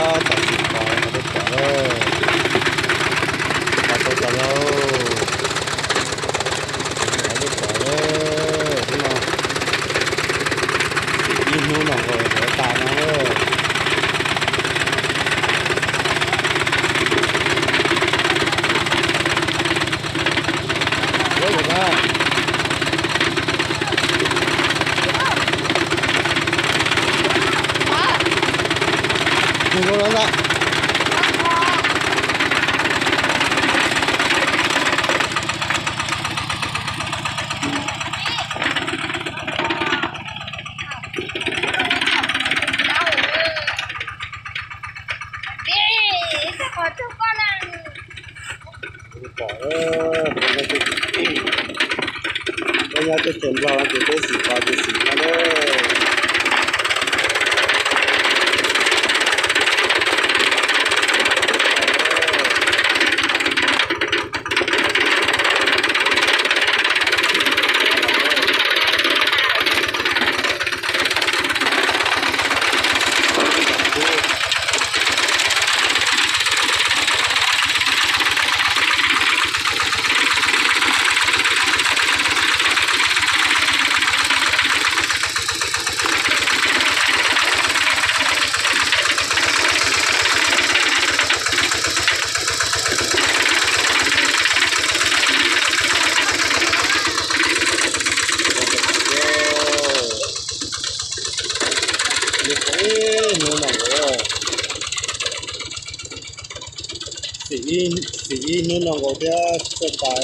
Tam sim pom qhov twg pom lawm, pom tau tas lauj. Qhov twg pom lawm, hnub no ib hnub no nkaus tas no lawm. Pom, peb nyob teb chaws Nplog no ces peb xim pom ces xim no lawm. Xim ib hnub no nkaus thiab txawj tas.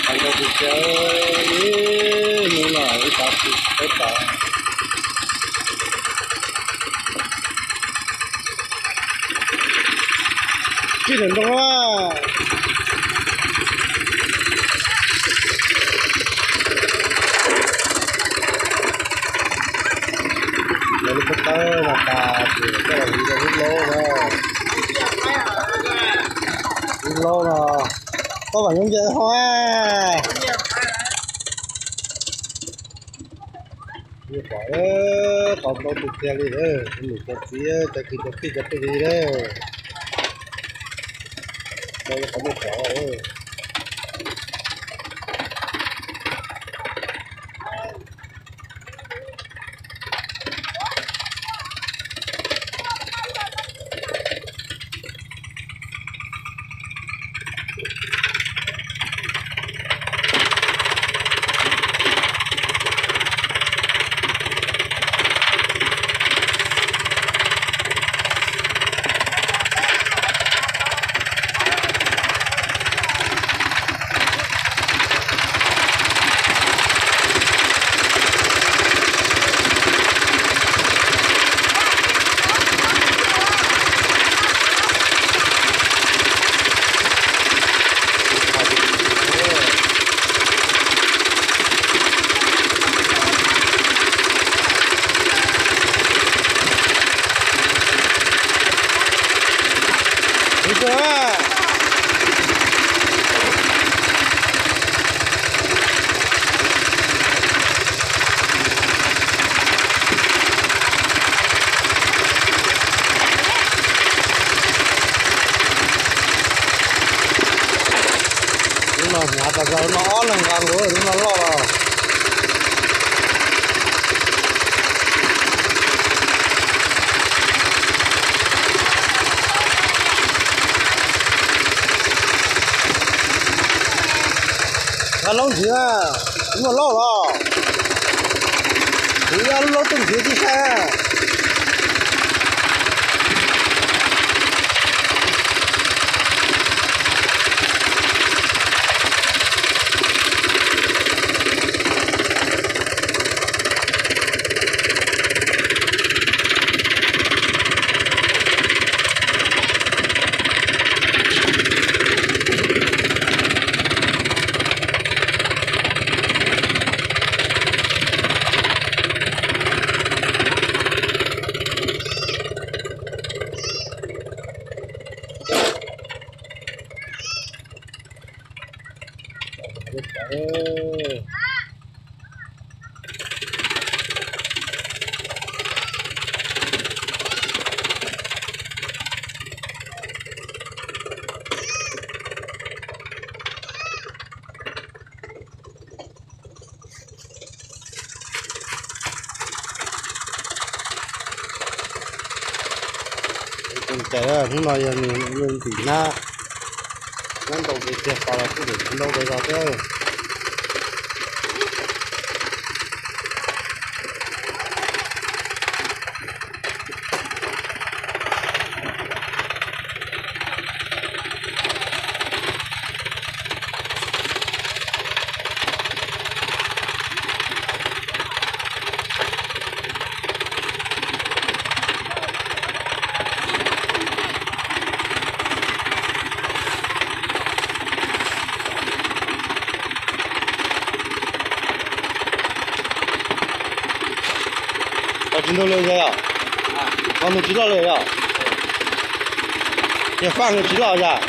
Hnub no tus ib tav su peb tav. Tib nram ntoo a. Lawv lub pob tawb no tas ces koj los hliv rau lub laub na. Lub laub no, koj vam nyob nce hauv a. Pom, qhov ntau tiag tiag li, nws cov txiv cov kwv cov tij cov phooj ywg. Qhov ntau pom. Lub no hnyav tas zog, lub no ob leeg nqa nkaus, lub no loj los. Nqa laub ntxiv na, muaj laub los. Kuv yog laub tuaj ntxiv tib saib. Tus cais hnub no yog nws ntim hnab, hnab ntau kev tiag, tos los kuj ntim ntau kev zog thiab. Tau tsis ntug li yog, tau ntug tsis loj li yog, yog faj ntug tsis loj yog.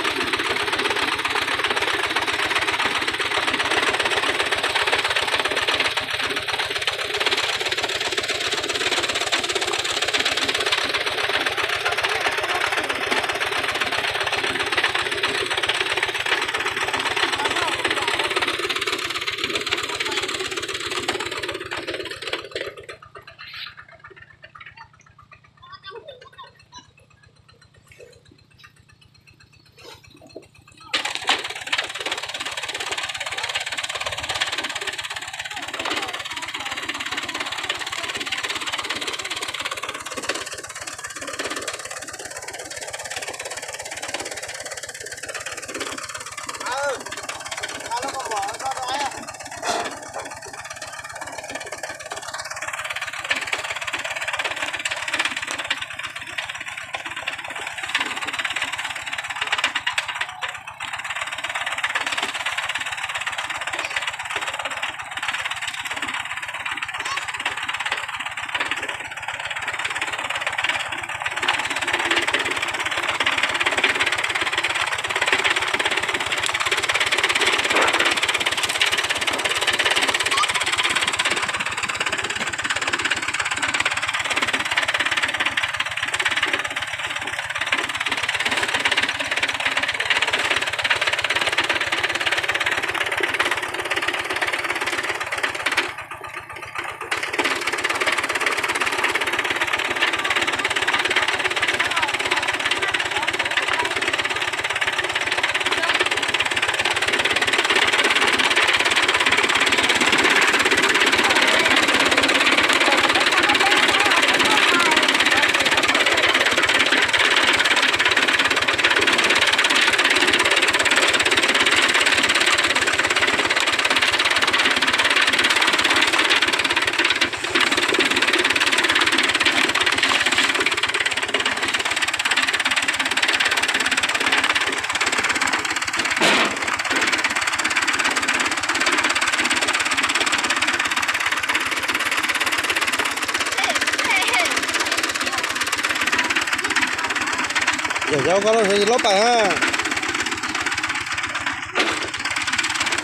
Yog yog koj lub xev laub pais ha.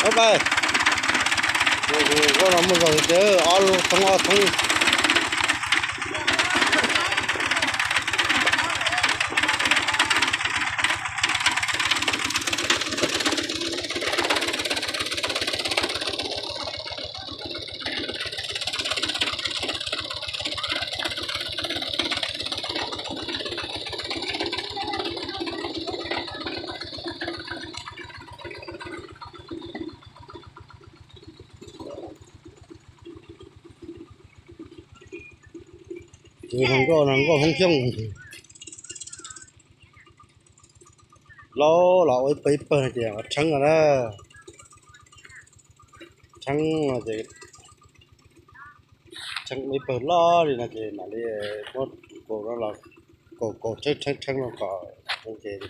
Laub pais. Koj no muaj zog tiag, ob lub thoob ob thoob. Ces hluas nkauj, hluas nkauj Hmoob Xyooj, laub los ua ib pawg ib pawg no ces txheeb no na. Txheeb no ces txheeb ib pawg loj li no ces mam li muab kaus no los kaus kaus txheeb txheeb txheeb no kom zoo ces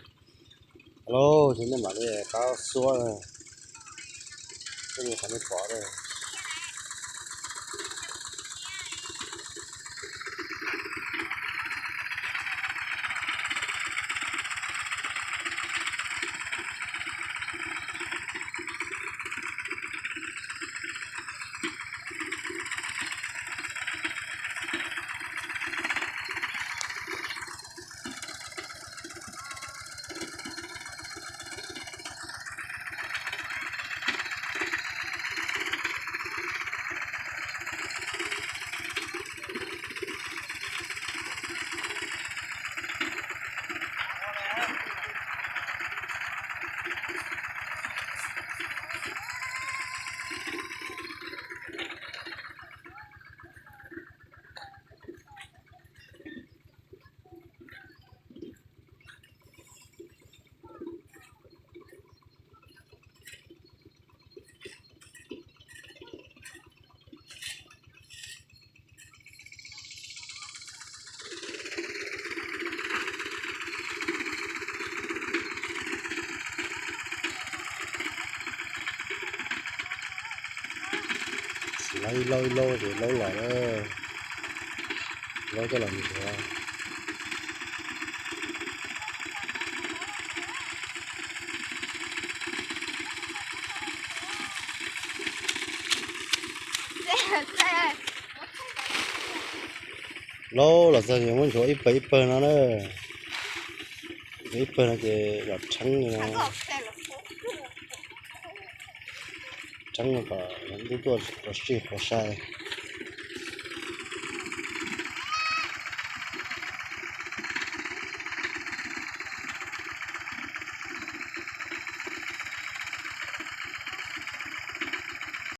lauj, ces nej mam li pab xuab, nej qhov nej pom. Laub ib laub ib laub ces laub los, laub coj los ntxuav. Laub los txog ces muab ntxuav ib pawg ib pawg no na. Ntxuav ib pawg no ces los txheeb li no. Txheeb no kom ntuj tuaj rau sij rau sai.